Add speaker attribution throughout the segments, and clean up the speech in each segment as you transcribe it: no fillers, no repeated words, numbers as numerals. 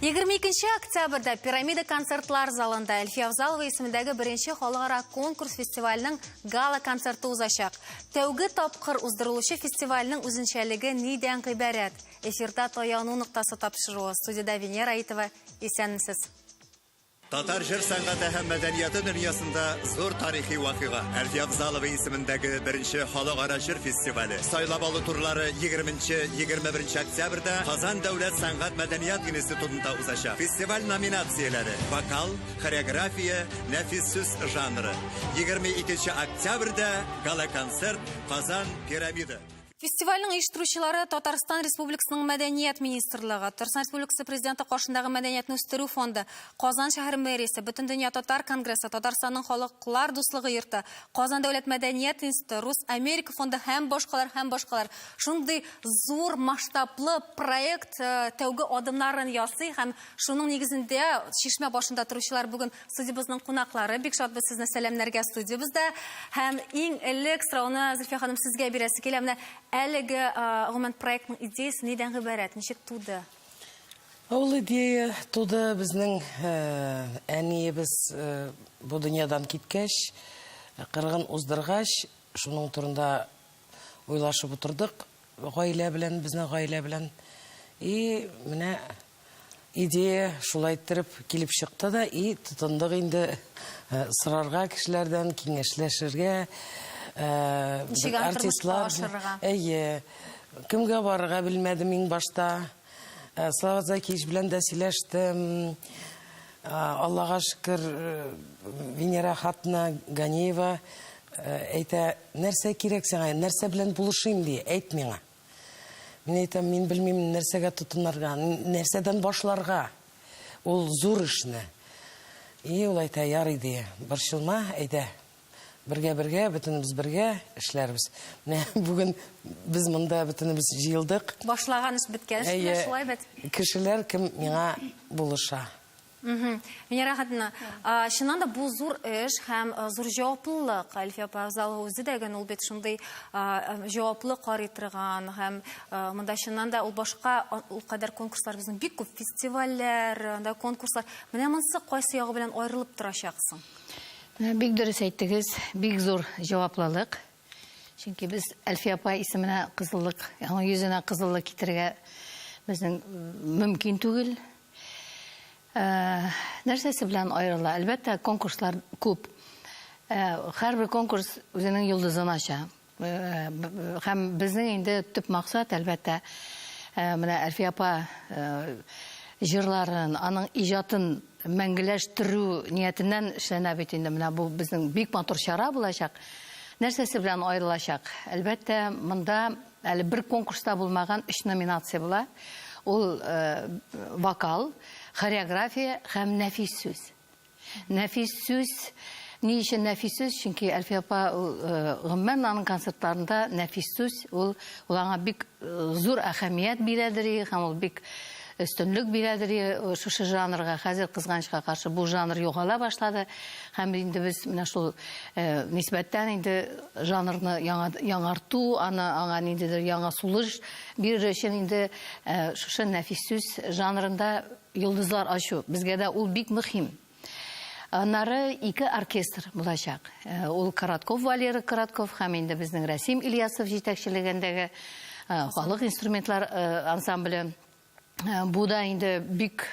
Speaker 1: 22 октябрьдә Пирамида концертлар залында Әлфия Авзалова исемендәге беренче халыкара конкурс-фестивальнең гала-концерты узачак. Тәүге тапкыр уздырылучы фестивальнең үзенчәлеге нидән гыйбарәт? Эфирда Таяну ноктасы тапшыруы. Студиядә Венера Аитова. Исәнмесез.
Speaker 2: Татар җыр сәнгате һәм мәдәнияте дөньясында зур тарихи вакыйга. Әлфия Авзалова исемендәге беренче халыкара җыр фестивале. Сайлап алу турлары 20-21 октябрьдә Казан дәүләт сәнгать мәдәният институтында узачак. Фестиваль номинацияләре: вокал, хореография, нәфис сүз жанры. 22 октябрьдә гала-концерт Казан Пирамида.
Speaker 1: Фестивальнең оештыручылары Татарстан Республикасының Мәдәният министрлыгы, Татарстан Республикасы Президенты каршындагы Мәдәниятне үстерү фонды, Казан шәһәре мэриясе, Бөтендөнья татар конгрессы, Татарстанның халыклар дуслыгы йорты, Казан дәүләт мәдәният институты, Рус-Америка фонды һәм башкалар һәм башкалар. Шундый зур масштаблы проект э, тәүге адымнарын ясый һәм шуның нигезендә чишмә башында торучылар бүген Студиябезнең кунаклары, бик шатбыз сезне сәламнәргә студиябездә. Һәм иң элек сорауны Зөлфия ханым сезгә бирәсе килә. Менә әлеге гомумән проектның идеясе нидән гыйбарәт, ничек туды?
Speaker 3: Ул идея туды безнең әниебез бу дөньядан киткәч, кырыгын уздыргач, шуның турында уйлашып утырдык гаилә белән, безнең гаилә белән. И менә Идея шулай иттереп килеп чыкты да, и тотындык инде э, сорарга кешеләрдән, киңәшләшергә. Э,
Speaker 1: Ничек аны тормышка
Speaker 3: артистлар
Speaker 1: ашырырга?
Speaker 3: Әйе. Кемгә барырга белмәдем иң башта. Э, Салават Закиевич белән дә сөйләштем. Э, Аллага шөкер, э, Венера хатына Ганиева э, әйтә, нәрсә кирәк сиңа, нәрсә белән булышыйм ди, әйт миңа. Мин әйтәм, мин белмим нәрсәгә тотынырга, нәрсәдән башларга. Ул зур эшне. И ул әйтә, ярый ди, борчылма, әйдә. Бергә-бергә, бөтенебез бергә эшләрбез. Менә бүген без монда бөтенебез җыелдык.
Speaker 1: Башлаган эш беткән эш менә шулай бит.
Speaker 3: Кешеләр кем миңа булыша.
Speaker 1: Венера Хатина, чыннан да бу зур эш һәм зур җаваплылык. Әлфия апа Авзалова үзе дә ул бит шундый җаваплы карый торган һәм монда чыннан да ул башка ул кадәр конкурслар безнең бик күп фестивальләр, анда конкурслар. Менә монысы кайсы ягы белән аерылып торачак соң?
Speaker 4: Менә бик дөрес әйттегез, бик зур җаваплылык. Чөнки без Әлфия апа исеменә кызыллык, аның йөзенә кызыллык китерергә безнең мөмкин түгел. Нәрсәсе белән аерыла? Әлбәттә, конкурслар күп. Һәрбер конкурс үзенең йолдызын ача. Һәм безнең инде төп максат, әлбәттә, менә Әлфия апа җырларын, аның иҗатын мәңгеләштерү ниятеннән эшләнә бит инде. Менә бу безнең бик матур чара булачак. Нәрсәсе белән аерылачак? Әлбәттә, монда Әле бер конкурста булмаган өч номинация була. Ул вокал, хореография һәм нәфис сүз. Нәфис сүз ни өчен нәфис сүз? Чөнки Әлфия апа ул гомумән аның концертларында нәфис сүз ул ул аңа бик зур әһәмият бирәдер һәм ул бик өстенлек бирәдер шушы жанрга. Хәзер кызганычка каршы бу жанр югала башлады. Һәм инде без менә шул нисбәттән инде жанрны яңа, яңарту, аны аңа ниндидер яңа сулыш бирер өчен инде шушы нәфис сүз жанрында йолдызлар ачу безгә дә ул бик мөһим. Аннары ике оркестр булачак. Ул Коротков Валера Коротков һәм инде безнең Рәсим Ильясов җитәкчелегендәге халык инструментлар ансамбле. Э, бу да инде бик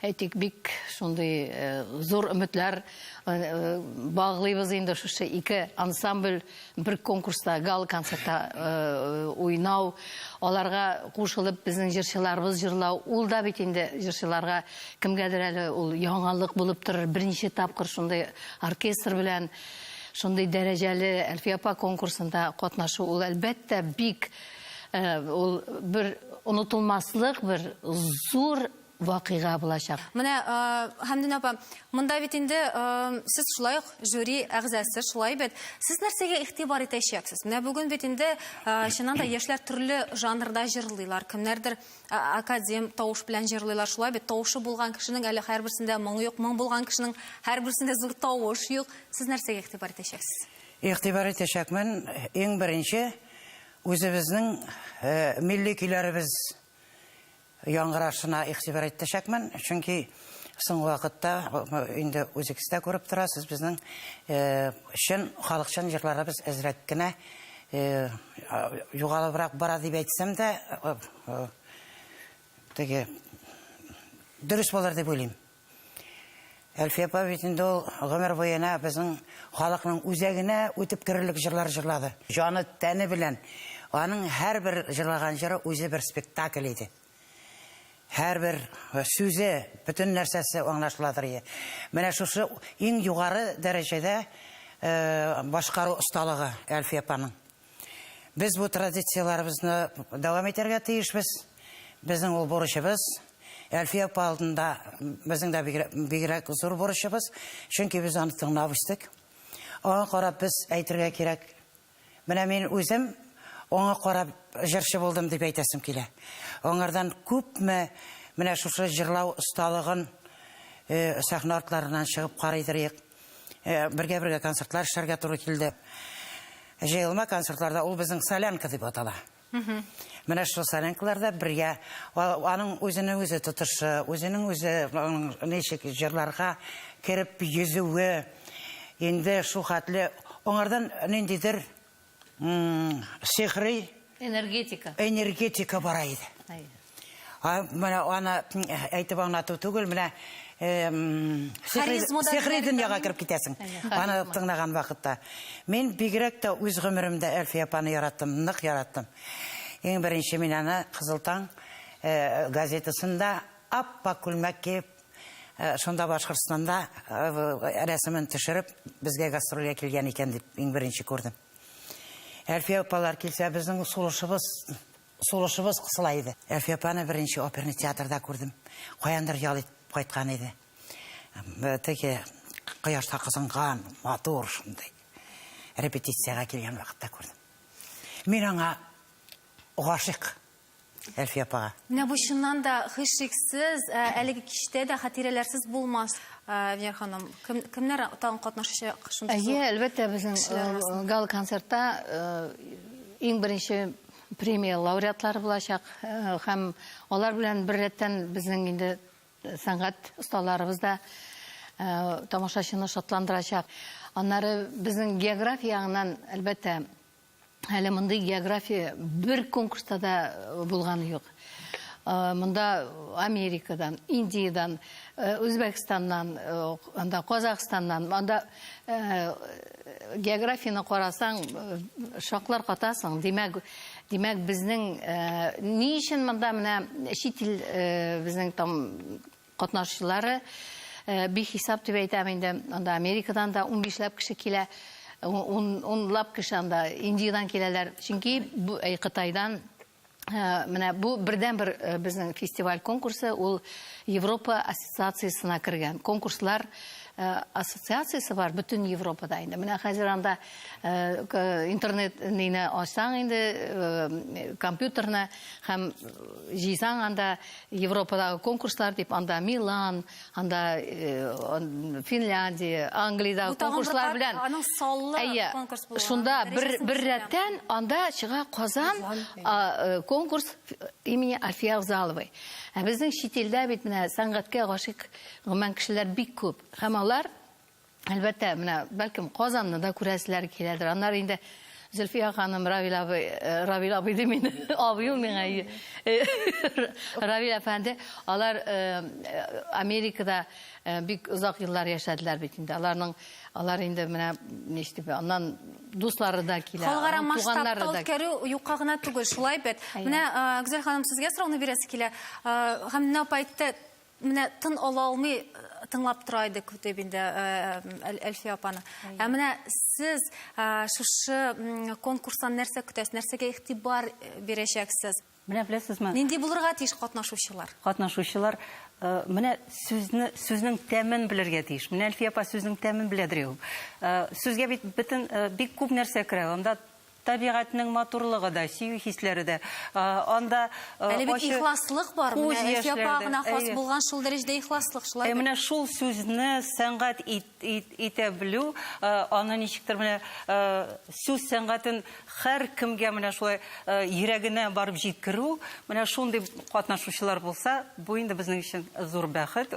Speaker 4: әйтик, бик шундый э, зур өметләр э, баглыйбыз инде шушы ике ансамбль бер конкурста, гала-концертта уйнау, аларга кушылып безнең җырчыларыбыз җырлау, ул да бит инде җырчыларга кемгәдер әле ул яңалык булып торыр, беренче тапкыр шундый оркестр белән шундый дәрәҗәле Әлфия апа конкурсында катнашу, ул әлбәттә бик Ул бер онытылмаслык бер зур вакыйга булачак.
Speaker 1: Менә, Хәмдүнә апа, монда бит инде сез шулай ук жюри әгъзасы, шулай бит. Сез нәрсәгә игътибар итәчәксез? Менә бүген бит инде чыннан да яшьләр төрле жанрда җырлыйлар. Кемнәрдер академ тавыш белән җырлыйлар, шулай бит. Тавышы булган кешенең әле һәрберсендә моң юк, моң булган кешенең һәрберсендә зур тавыш юк. Сез нәрсәгә игътибар итәчәксез?
Speaker 5: Игътибар итәчәкмен, иң беренче, Үзебезнең милли көйләребез яңгырашына игътибар итәчәкмен, чөнки соңгы вакытта инде үзегез дә күреп торасыз, безнең чын халыкчан җырларыбыз әзрәк кенә югалыбрак бара дип әйтсәм дә, теге дөрес булыр дип уйлыйм. Әлфия апа бит инде ул гомер буена безнең халыкның үзәгенә үтеп керерлек җырлар җырлады. Җаны тәне белән. Аның һәрбер җырлаган җыры үзе бер спектакль иде. Һәрбер сүзе, бөтен нәрсәсе аңлашыладыр иде. Менә шушы иң югары дәрәҗәдә башкару осталыгы Әлфия апаның. Без бу традицияләребезне дәвам итәргә тиешбез. Безнең ул бурычыбыз. Әлфия апа алдында безнең дә бигрәк зур бурычыбыз. Чөнки без аны тыңлап үстек. Аңа карап без әйтергә кирәк. Менә мин үзем аңа карап җырчы булдым дип әйтәсем килә. Аңардан күпме менә шушы җырлау осталыгын сәхнә артларыннан чыгып карыйдыр идек. Бергә-бергә концертлар эшләргә туры килде. Җыелма концертларда ул безнең солянка дип атала. Менә шул солянкаларда бергә аның үзенең үзе тотышы, үзенең үзе ничек җырларга кереп йөзүе, инде шул хәтле аңардан ниндидер сихри
Speaker 4: энергетика
Speaker 5: энергетика бара иде. Менә аны әйтеп аңлату түгел, менә сихри дөньяга кереп китәсең. Аны тыңлаган вакытта. Мин бигрәк тә үз гомеремдә Әлфия апаны яраттым, нык яраттым. Иң беренче мин аны Кызыл таң газетасында ап-ак күлмәк киеп, шунда Башкортстанда рәсемен төшереп, безгә гастрольгә килгән икән дип иң беренче күрдем. Әлфия апалар килсә, безнең сулышыбыз Сулышыбыз кысыла иде. Әлфия апаны беренче оперный театрда күрдем. Каяндыр ял итеп кайткан иде. Теге кояшта кызынган, матур шундый. Репетициягә килгән вакытта күрдем. Мин аңа гашыйк Әлфия апага.
Speaker 1: Менә бу чыннан да һичшиксез, әлеге кичтә дә хатирәләрсез булмас, Венера ханым. Кем, кемнәр тагын катнашачак шундый
Speaker 4: зур Әйе, әлбәттә, безнең гала-концертта иң беренче премия лауреатлары булачак һәм алар белән беррәттән безнең инде сәнгать осталарыбыз да тамашачыны шатландырачак. Аннары безнең география ягыннан, әлбәттә, әле мондый география бер конкурста да булганы юк. Монда Америкадан, Индиядән, Үзбәкстаннан, анда Казахстаннан, анда Географияне карасаң, шаклар катасың. Димәк, димәк безнең ни өчен монда менә чит ил безнең там катнашучылары бихисап дип әйтәм инде. Анда Америкадан да 15ләп кеше килә. Унлап кеше анда Индиядән киләләр. Чөнки Кытайдан Менә бу бердәнбер безнең фестиваль конкурсы, ул Европа ассоциациясенә кергән. Конкурслар ассоциациясе бар бөтен Европада инде. Менә хәзер анда интернет нине ачсаң инде, компьютерны һәм җыйсаң анда Европадагы конкурслар дип, анда Милан, анда Финляндия, Англиядәге конкурслар белән.
Speaker 1: Аның саллы конкурс
Speaker 4: булуы. Шунда бер бер рәттән анда чыга Казан конкурс имени Альфия Авзаловой. Ә безнең чит илдә бит менә сәнгатькә гашыйк гомумән кешеләр бик күп. Һәм алар Әлбәттә, менә бәлкем Казанны да күрәселәр киләдер. Аннары инде Зөлфия ханым, Равил абый, э, Равил абый дим инде, абый ул миңа. Э, Равил әфәнде, алар э, Америкада бик озак еллар яшәделәр бит инде. Аларның алар инде менә ничек аннан дуслары да килә,
Speaker 1: Халыкара масштабта үткәрү юкка гына түгел, шулай бит. Менә Гүзәл ханым, сезгә сорауны бирәсе килә. Һәм менә апа әйтте, Менә тын ала алмый тыңлап тора идек дип инде Әлфия апаны. Ә менә сез шушы конкурстан нәрсә көтәсез, нәрсәгә игътибар бирәчәксез?
Speaker 6: Менә беләсезме?
Speaker 1: Нинди булырга тиеш катнашучылар?
Speaker 6: Катнашучылар менә сүзне сүзнең тәмен белергә тиеш. Менә Әлфия апа сүзнең тәмен беләдер ул. Сүзгә бит бөтен бик күп нәрсә керә. Анда. Табигатьнең матурлыгы да, сөю хисләре дә. Анда
Speaker 1: Әле бит ихласлык бар. Менә Әлфия апа гына хас булган шул дәрәҗәдә ихласлык, шулай бит?
Speaker 6: Менә шул сүзне сәнгать итә белү, аны ничектер менә сүз сәнгатен һәркемгә менә шулай йөрәгенә барып җиткерү, менә шундый катнашучылар булса, бу инде безнең өчен зур бәхет.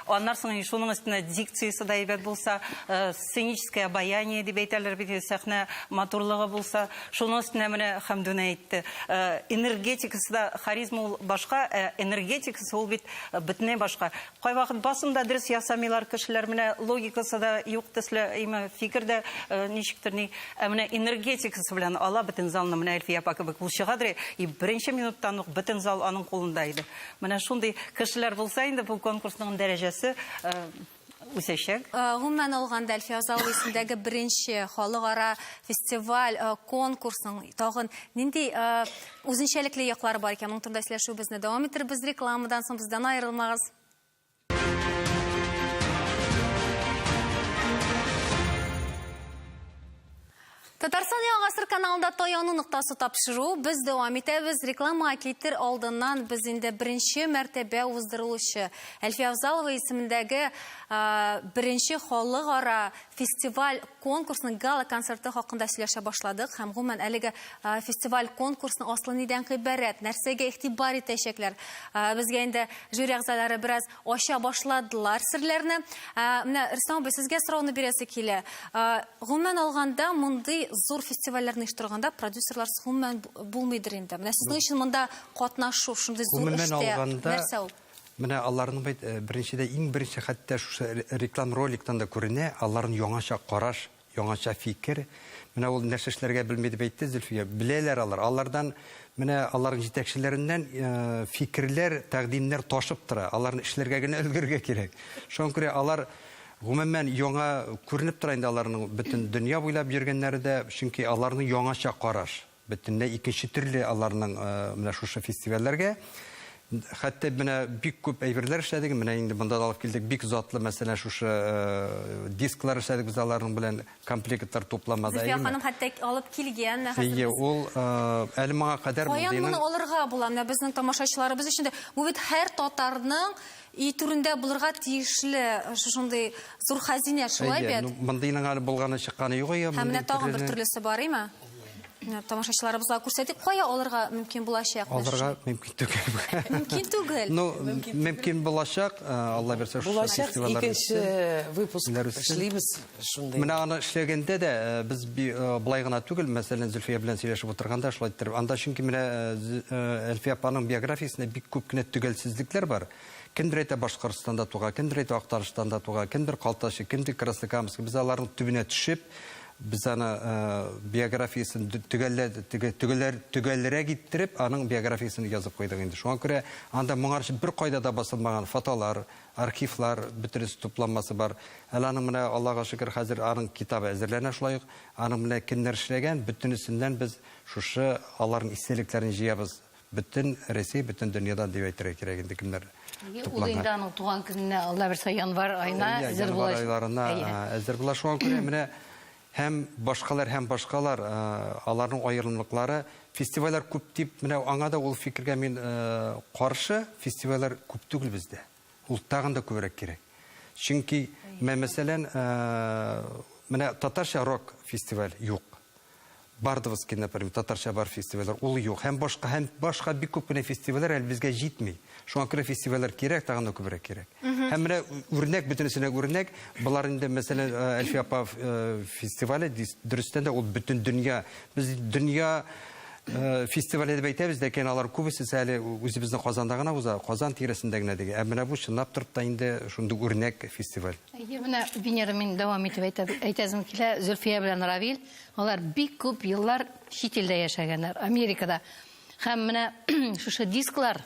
Speaker 6: Аннан соң инде шуның өстенә дикциясе дә әйбәт булса, сценическое обаяние дип әйтәләр бит инде, сәхнә матурлыгы булса, шуның өстенә менә Хәмдүнә әйтте, энергетикасы да, харизма ул башка, ә энергетикасы ул бит бөтенләй башка. Кайвакыт басым да дөрес ясамыйлар кешеләр, менә логикасы да юк төсле, әйме, фикер дә ничектер ни. Ә менә энергетикасы белән ала бөтен залны, менә Әлфия апа кебек ул чыгадыр, и беренче минуттан ук бөтен зал аның кулында иде. Менә шундый кешеләр булса инде бу конкурсның дәрәҗәсе үсәчәк.
Speaker 1: Гомумән алганда, Әлфия Авзалова исемендәге беренче халыкара фестиваль, конкурсның тагын нинди үзенчәлекле яклары бар икән? Моның турында сөйләшүебезне дәвам итербез рекламадан соң, бездән аерылмагыз. Татарстан Яңа гасыр каналында Таяну ноктасы тапшыру. Без дәвам итәбез. Рекламага китер алдыннан без инде беренче мәртәбә уздырылучы Әлфия Авзалова исемендәге беренче халыкара фестиваль конкурсның гала-концерты хакында сөйләшә башладык. Һәм гомумән әлеге фестиваль конкурсның асылы нидән гыйбарәт, нәрсәгә игътибар итәчәкләр. Безгә инде жюри әгъзалары бераз ача башладылар серләрне. Менә, Рөстәм абый, сезгә сорауны бирәсе килә. Гомумән алганда, мондый зур фестивальләрне оештырганда продюсерларсыз гомумән булмыйдыр инде. Менә сезнең өчен монда катнашу, шундый зур эштә нәрсә ул?
Speaker 7: Менә аларның бит беренчедә, иң беренче хәтта шушы реклам роликтан да күренә, аларның яңача караш, Яңача фикер. Менә ул нәрсә эшләргә белми дип әйтте Зөлфия. Беләләр алар. Алардан менә аларның җитәкчеләреннән фикерләр, тәкъдимнәр ташып тора. Аларны эшләргә генә өлгерергә кирәк. Шуңа күрә алар гомумән яңа күренеп тора инде аларның бөтен дөнья буйлап йөргәннәре дә, чөнки аларның яңача караш. Бөтенләй икенче төрле аларның менә шушы фестивальләргә. Хәтта менә бик күп әйберләр эшләдек. Менә инде монда да алып килдек. Бик затлы, мәсәлән, шушы дисклар эшләдек без аларның белән комплектлар тупламада.
Speaker 1: Зөлфия ханым хәтта алып килгән.
Speaker 7: Әйе, ул әле моңа кадәр
Speaker 1: Каян моны алырга була? Менә безнең тамашачыларыбыз өчен дә бу бит һәр татарның өй түрендә булырга тиешле шушындый зур хәзинә, шулай бит?
Speaker 7: Әйе, мондыйның әле булганы чыкканы юк.
Speaker 1: Һәм менә тагын бер төрлесе бар, име? Тамашачыларыбызга күрсәтик, кая алырга мөмкин булачак?
Speaker 7: Алырга мөмкин түгел.
Speaker 1: Мөмкин түгел.
Speaker 7: Ну, мөмкин булачак, Алла бирсә, шушы
Speaker 3: фестивальләр. Икенче выпуск эшлибез шундый.
Speaker 7: Менә аны эшләгәндә дә без болай гына түгел, мәсәлән, Зөлфия белән сөйләшеп утырганда шулай иттереп, анда чөнки менә Әлфия апаның биографиясендә бик күп кенә төгәлсезлекләр бар. Кемдер әйтә Башкортстанда туган, кемдер әйтә Актаныштанда туган, кемдер Калтачы, кемдер Краснокамск. Без аларның төбенә төшеп, Без аны биографиясен төгәлрәк иттереп, аның биографиясен язып куйдык инде. Шуңа күрә анда моңарчы беркайда да басылмаган фотолар, архивлар бөтенесе тупланмасы бар. Әле аның менә, Аллага шөкер, хәзер аның китабы әзерләнә шулай ук. Аның менә кемнәр эшләгән, бөтенесеннән без шушы аларның истәлекләрен җыябыз. Бөтен Рәсәй, бөтен дөньядан дип әйтергә кирәк инде кемнәр
Speaker 4: тупланган. Ул инде аның туган көненә, Алла бирсә, январь аена әзер була.
Speaker 7: Январь айларына әзер була. Шуңа күрә менә һәм башкалар, һәм башкалар, аларның аерымлыклары, фестивальләр күп дип, менә аңа да ул фикергә мин каршы, фестивальләр күп түгел бездә. Ул тагын да күбрәк кирәк. Чөнки, мәсәлән, менә татарча рок фестиваль юк. Бардовский, например, татарча бар фестивальләр, ул юк. Һәм башка, һәм башка бик күп кенә фестивальләр әле безгә җитми. Шуңа күрә фестивальләр кирәк, тагын да күбрәк кирәк. Һәм менә үрнәк, бөтенесенә үрнәк, болар инде, мәсәлән, Әлфия апа фестивале, дөрестән дә ул бөтен дөнья, без дөнья фестивале дип әйтәбез, ләкин алар күбесе әле үзебезнең Казанда гына уза, Казан тирәсендә генә диге. Ә менә бу чынлап торып та инде шундый үрнәк фестиваль.
Speaker 4: Әйе, менә Венера, мин дәвам итеп әйтәсем килә, Зөлфия белән Равил Алар бик күп еллар чит илдә яшәгәннәр, Америкада. Һәм менә шушы дисклар,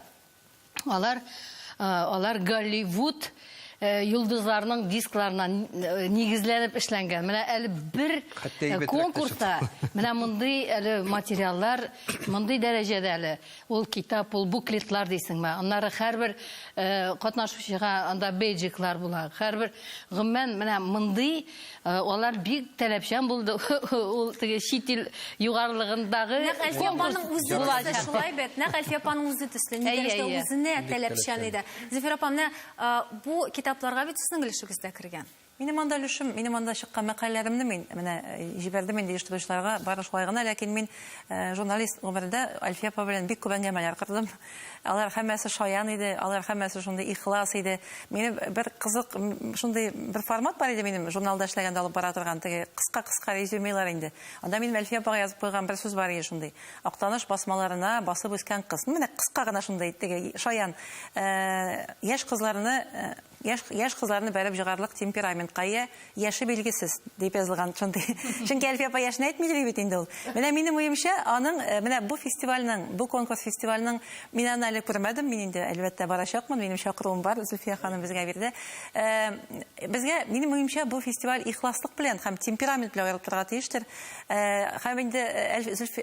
Speaker 4: алар, алар Голливуд йолдызларның дискларына нигезләнеп эшләнгән. Менә әле бер конкурста менә мондый әле материаллар мондый дәрәҗәдә әле. Ул китап, ул буклетлар дисеңме. Аннары һәрбер катнашучыга анда бейджиклар була. Һәрбер гомумән менә мондый алар бик таләпчән булды. Ул теге чит ил югарылыгындагы
Speaker 1: Нәкъ Әлфия апаның үзе төсле шулай бит. Нәкъ Әлфия апаның үзе төсле. Ни дәрәҗәдә үзенә таләпчән иде. Зөфәр апа, менә Бу китапларга бит сезнең өлешегез дә кергән.
Speaker 8: Минем анда өлешем, минем анда чыккан мәкаләләремне мин менә җибәрдем инде оештыручыларга, бары шулай гына, ләкин мин журналист гомерендә Әлфия апа белән бик күп әңгәмәләр кордым. Алар һәммәсе шаян иде, алар һәммәсе шундый ихлас иде. Минем бер кызык шундый бер формат бар иде минем журналда эшләгәндә алып бара торган, теге кыска-кыска резюмелар инде. Анда минем Әлфия апага язып куйган бер сүз бар иде шундый. Актаныш басмаларына басып үскән кыз. Менә кыска гына шундый теге шаян. Яшь кызларны яшь яшь кызларны бәреп җыгарлык темпераментка ия, яше билгесез дип язылган шундый. Чөнки Әлфия апа яшен әйтми йөри бит инде ул. Менә минем уемча, аның менә бу фестивальнең, бу конкурс фестивальнең мин аны әле күрмәдем, мин инде әлбәттә барачакмын, минем чакыруым бар, Зөлфия ханым безгә бирде. Безгә, минем уемча, бу фестиваль ихласлык белән һәм темперамент белән аерылып торырга тиештер. Һәм инде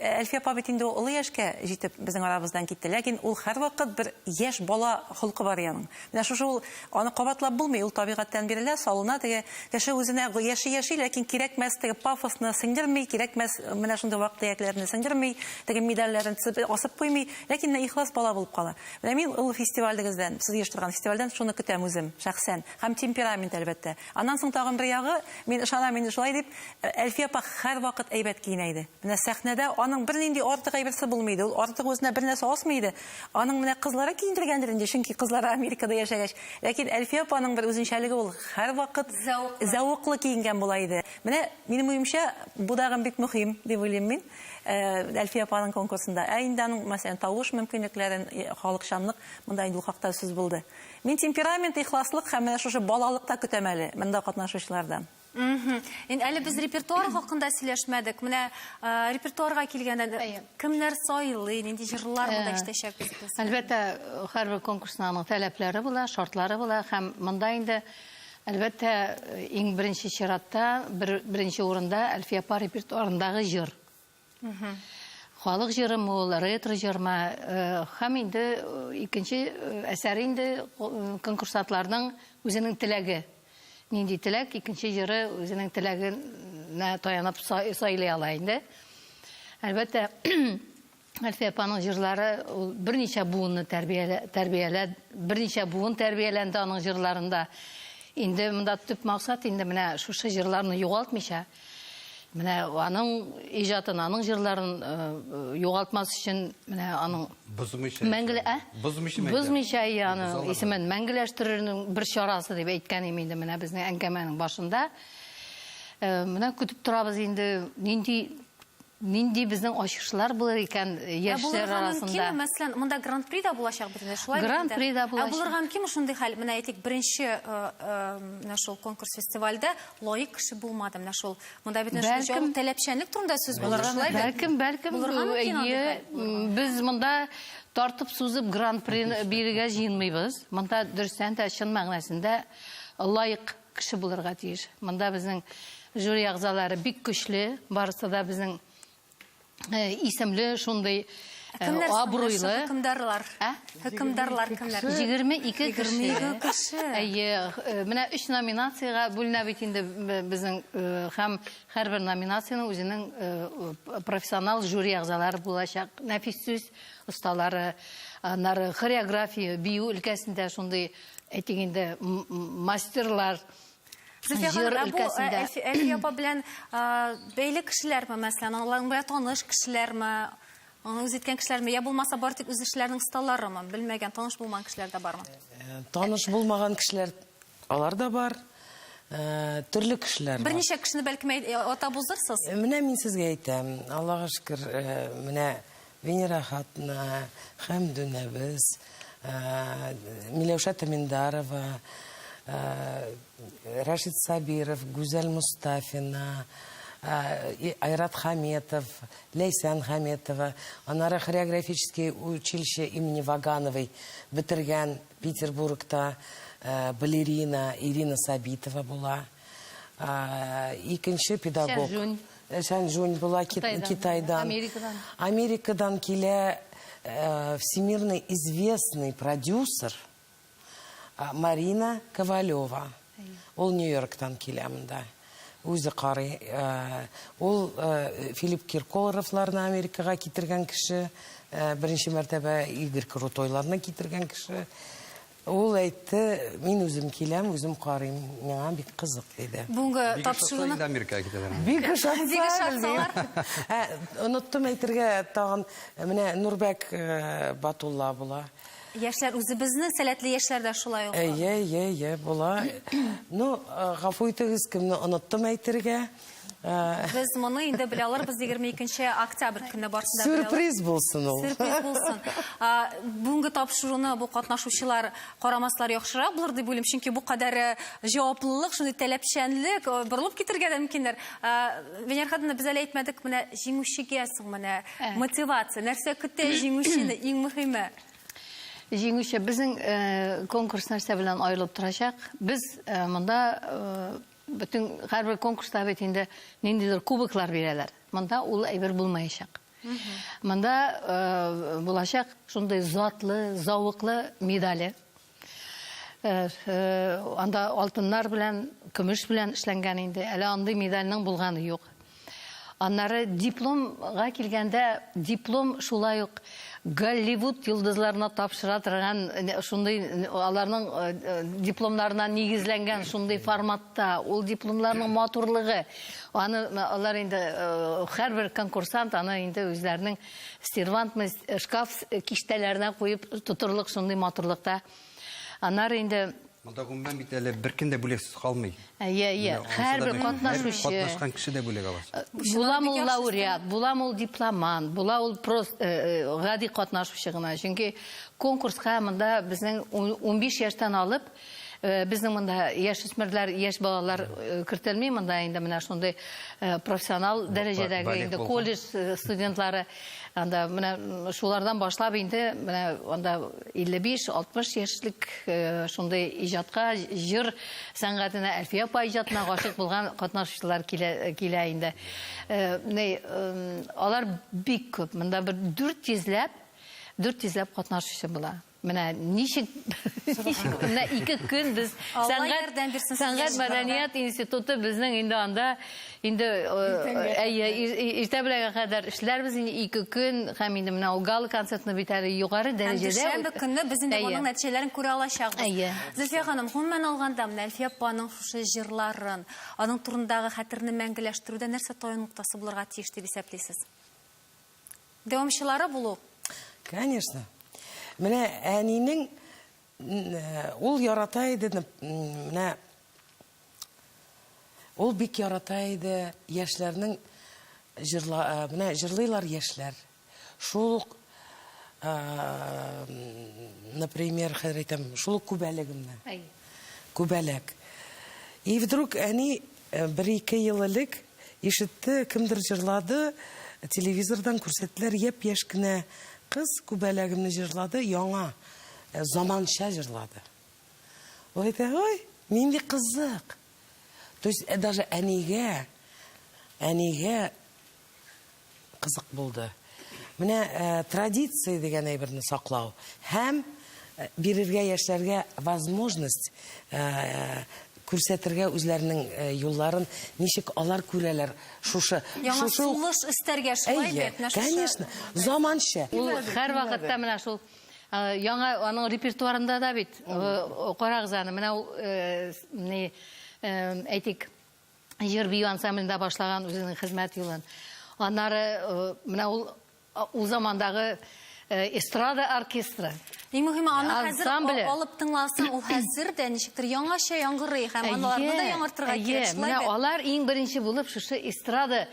Speaker 8: Әлфия апа бит инде ул олы яшькә җитеп безнең арабыздан китте. Ләкин ул һәрвакыт бер яшь бала холкы бар аның. Менә шушы ул, аны кабатлап булмый, ул табигатьтән бирелә, салына теге кеше үзенә яши-яши, ләкин кирәкмәс теге пафосны сеңдерми, кирәкмәс менә шундый вак-төякләрне сеңдерми, теге медальләрен тезеп асып куймый, ләкин менә ихлас бала булып кала. Менә мин ул фестивальдегездән, сез оештырган фестивальдән шуны көтәм үзем, шәхсән. Һәм темперамент, әлбәттә. Аннан соң тагын бер ягы, мин ышанам инде шулай дип, Әлфия апа һәрвакыт әйбәт киенә иде. Менә сәхнәдә аның бернинди артык әйберсе булмый иде. Ул артык үзенә бернәрсә асмый иде. Аның менә кызлары киендергәндер инде, чөнки кызлары Америкада яшәгәч. Ләкин Әлфия апаның бер үзенчәлеге ул һәрвакыт зәвыклы киенгән була иде. Менә, минем уемча, бу тагын бик мөһим, дип уйлыйм мин, Әлфия апаның конкурсында. Ә инде аның, мәсәлән, тавыш мөмкинлекләрен, халыкчанлык, монда инде ул хакта сүз булды. Мин темперамент, ихласлык һәм менә шушы балалык та көтәм әле монда катнашучылардан.
Speaker 1: Инде әле без репертуар хакында сөйләшмәдек. Менә репертуарга килгәндә кемнәр сайлый, нинди җырлар монда ишетәчәкбез без?
Speaker 4: Әлбәттә, һәрбер конкурсның аның таләпләре була, шартлары була һәм монда инде әлбәттә иң беренче чиратта, беренче урында Әлфия апа репертуарындагы җыр. Халык җырымы ул, ретро җырмы, һәм инде икенче әсәр инде конкурсантларның үзенең теләге. Нинди теләк, икенче җыры үзенең теләгенә таянып сайлый ала инде. Әлбәттә, Әлфия апаның җырлары ул берничә буынны тәрбиялә, берничә буын тәрбияләнде аның җырларында. Инде монда төп максат инде менә шушы җырларны югалтмыйча, Менә аның иҗатын, аның җырларын югалтмас өчен менә аның
Speaker 7: бозмыйча
Speaker 4: мәңгеле, ә?
Speaker 7: Бозмыйча
Speaker 4: Бозмыйча аның исемен мәңгеләштерүнең бер чарасы дип әйткән идем инде менә безнең әңгәмәнең башында. Менә көтеп торабыз инде нинди нинди безнең ачышлар булыр икән яшьләр арасында.
Speaker 1: Мөмкинме, мәсәлән, монда гран-при да булачак бит инде, шулай бит инде?
Speaker 4: Гран-при да булачак.
Speaker 1: Ә булырга мөмкинме шундый хәл? Менә әйтик, беренче менә шул конкурс фестивальдә лаек кеше булмады, менә шул. Монда бит инде шул таләпчәнлек турында сүз булды, шулай бит?
Speaker 4: Бәлкем, бәлкем,
Speaker 1: Булырга мөмкин андый хәл.
Speaker 4: Без монда тартып сузып гран-при бирергә җыенмыйбыз. Монда дөрестән дә чын мәгънәсендә лаек кеше булырга тиеш. Монда безнең жюри әгъзалары бик көчле, барысы да безнең исемле, шундый абруйлы.
Speaker 1: Хөкемдарлар.
Speaker 4: Ә?
Speaker 1: Хөкемдарлар кемнәр?
Speaker 4: 22 кеше.
Speaker 1: 22 кеше.
Speaker 4: Әйе, менә өч номинациягә бүленә бит инде безнең һәм һәрбер номинациянең үзенең профессионал жюри әгъзалары булачак. Нәфис сүз осталары, аннары хореография, бию өлкәсендә шундый Әйтик инде, мастерлар,
Speaker 1: Зөлфия
Speaker 4: җыр
Speaker 1: ханым, ә бу
Speaker 4: өлкәсендә.
Speaker 1: Әлфия апа белән бәйле кешеләрме, мәсәлән, аларның белән таныш кешеләрме, аны үз иткән кешеләрме, я булмаса бары тик үз эшләренең осталарымы, белмәгән, таныш булмаган кешеләр дә бармы?
Speaker 3: Таныш булмаган кешеләр алар да бар. Төрле кешеләр бар.
Speaker 1: Берничә кешене бәлкем атап узырсыз?
Speaker 3: Менә мин сезгә әйтәм, Аллага шөкер, менә Венера Хатна, Хәмдүнәбез, Миләүшә Тәминдарова, Рәшит Сабиров, Гүзәл Мостафина, Айрат Хаметов, Ләйсән Хаметова, аннары хореографический училище имени Вагановой бетергән Петербургта. балерина Ирина Сабитова була. Икенче педагог.
Speaker 4: Шәнжунь.
Speaker 3: Шәнжунь була Китайдан.
Speaker 4: Америкадан.
Speaker 3: Америкадан килә всемирно известный продюсер Марина Ковалева. Ул Нью-Йорктан килә монда. Үзе карый. Ул Филипп Киркоровларны Америкага китергән кеше, беренче мәртәбә Игорь Крутойларны китергән кеше. Ул әйтте, мин үзем киләм, үзем карыйм, миңа бик кызык, диде.
Speaker 1: Бүгенге
Speaker 7: Бик ошатса
Speaker 1: тапшыруны
Speaker 7: инде Америкага китәләр.
Speaker 3: Бик ошатса,
Speaker 1: Бик ошатсалар.
Speaker 3: белмим. Оныттым әйтергә тагын, менә Нурбәк Батулла була.
Speaker 1: Яшьләр, үзебезнең сәләтле яшьләр дә шулай ук.
Speaker 3: Әйе, әйе, әйе, була. Ну, гафу итегез, кемне оныттым әйтергә.
Speaker 1: Без моны инде белә алырбыз 22 октябрь көнне барысы да белә алыр.
Speaker 3: Сюрприз булсын ул.
Speaker 1: Сюрприз булсын. Бүгенге тапшыруны бу катнашучылар карамаслар яхшырак булыр дип уйлыйм, чөнки бу кадәр җаваплылык, шундый таләпчәнлек, борылып китергә дә мөмкиннәр. Венера Хадовна, без әле әйтмәдек, менә җиңүчегә соң менә мотивация, нәрсә көтә җиңүчене, иң мөһиме?
Speaker 4: Җиңүче, безнең конкурс нәрсә белән аерылып торачак? Без монда бөтен һәрбер конкурста бит инде ниндидер кубоклар бирәләр. Монда ул әйбер булмаячак. Монда булачак шундый затлы, зәвыклы медале. Анда алтыннар белән, көмеш белән эшләнгән инде. Әле андый медальнең булганы юк. Аннары дипломга килгәндә, диплом шулай ук Голливуд йолдызларына тапшыра торган шундый, аларның дипломнарына нигезләнгән шундый форматта, ул дипломнарның матурлыгы, аны алар инде һәрбер конкурсант аны инде үзләренең сервантмы, шкаф киштәләренә куеп тотырлык шундый матурлыкта. Аннары инде
Speaker 7: Монда гомумән бит әле беркем дә бүләксез калмый.
Speaker 4: Әйе, әйе.
Speaker 7: Менә анысы да
Speaker 4: Һәрбер
Speaker 7: мөһим.
Speaker 4: катнашучы.
Speaker 7: Һәр катнашкан кеше дә бүләк ала.
Speaker 4: Буламы ул лауреат, буламы ул дипломант, була ул просто гади катнашучы гына. Чөнки конкурска монда безнең 15 яшьтән алып, безнең монда яшүсмерләр, яшь балалар кертелми, монда инде менә шундый профессионал дәрәҗәдәге инде колледж студентлары. Анда менә шулардан башлап инде менә анда 55-60 яшьлек шундый иҗатка, җыр сәнгатенә, Әлфия апа иҗатына гашыйк булган катнашучылар килә, килә инде. Ни, алар бик күп. Монда бер 400ләп, 400ләп катнашучы була. Менә ничек, ничек менә ике көн без сәнгать, сәнгать мәдәният институты безнең инде анда инде әйе, иртә беләнгә кадәр эшләрбез инде ике көн һәм инде менә ул гала концертны бит әле югары дәрәҗәдә.
Speaker 1: Һәм дүшәмбе көнне без инде моның нәтиҗәләрен күрә алачакбыз.
Speaker 4: Әйе.
Speaker 1: Зөлфия ханым, гомумән алганда, менә Әлфия апаның шушы җырларын, аның турындагы хәтерне мәңгеләштерүдә нәрсә таяну ноктасы булырга тиеш дип исәплисез? Дәвамчылары булу.
Speaker 3: Конечно. Менә әнинең ул ярата иде, менә ул бик ярата иде яшьләрнең җырла, менә җырлыйлар яшьләр. Шул ук, например, хәзер әйтәм, шул ук күбәлегемне. Күбәләк. И вдруг әни бер-ике ел элек Ишетте, кемдер җырлады, телевизордан күрсәттеләр, япь-яшь кенә кыз Күбәләгемне җырлады, яңа, заманча җырлады. Ул әйтә, ой, нинди кызык. То есть даже әнигә, әнигә кызык булды. Менә традиция дигән әйберне саклау һәм бирергә яшьләргә возможность күрсәтергә үзләренең юлларын, ничек алар күрәләр шушы.
Speaker 1: Яңа сулыш өстәргә шулай бит?
Speaker 3: Әйе, конечно, заманча.
Speaker 4: Ул һәрвакытта менә шул яңа аның репертуарында да бит, карагыз аны, менә ул ни, әйтик, җыр бию ансамблендә башлаган үзенең хезмәт юлын. Аннары менә ул ул замандагы эстрада оркестры.
Speaker 1: Иң мөһиме, аны хәзер алып тыңласаң, ул хәзер дә ничектер яңача яңгырый һәм аларны да яңартырга кирәк, шулай
Speaker 4: бит? Менә алар иң беренче булып шушы эстрада,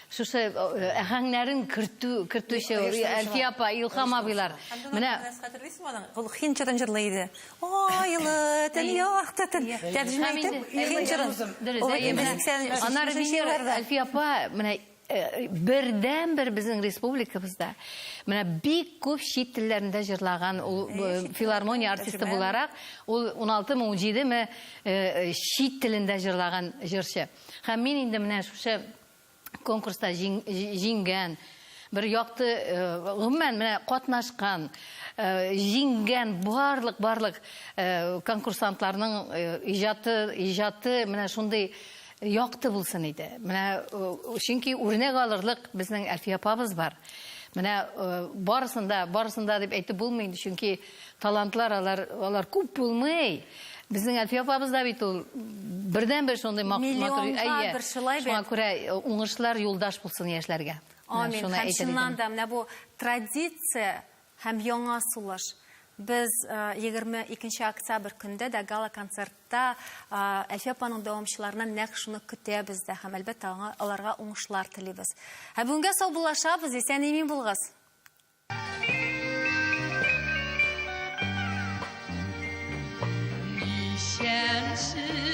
Speaker 4: шушы әһәңнәрен кертү, кертүче Әлфия апа, Илһам абыйлар.
Speaker 8: Менә хәтерлисеңме аның? Ул һинд җырын җырлый иде. Айлы төн, якты төн. Тәрҗемә итеп, һинд җырын.
Speaker 4: Дөрес, әйе, менә. Аннары Венера, Әлфия апа, менә. Бердәнбер безнең республикабызда менә бик күп чит телләрендә җырлаган ул филармония артисты буларак, ул 16 мы, 17 ме чит телендә җырлаган җырчы. Һәм мин инде менә шушы конкурста җиңгән, бер якты, гомумән, менә катнашкан, җиңгән барлык, барлык конкурсантларның иҗаты, иҗаты менә шундый якты булсын иде. Менә чөнки үрнәк алырлык безнең Әлфия апабыз бар. Менә барысын да, барысын да дип әйтеп булмый инде, чөнки талантлар алар, алар күп булмый. Безнең Әлфия апабыз да бит ул бердәнбер шундый матур.
Speaker 1: Миллионга бер шулай бит.
Speaker 4: Шуңа күрә уңышлар юлдаш булсын яшьләргә.
Speaker 1: Амин. Һәм чыннан да менә бу традиция һәм яңа сулыш. Без 22 октябрь көндә дә гала-концертта Әлфия апаның дәвамчыларыннан нәкъ шуны көтәбез дә һәм, әлбәттә, аңа аларга уңышлар телибез. Ә бүгенгә саубуллашабыз, исән-имин булыгыз.
Speaker 9: Ничәнче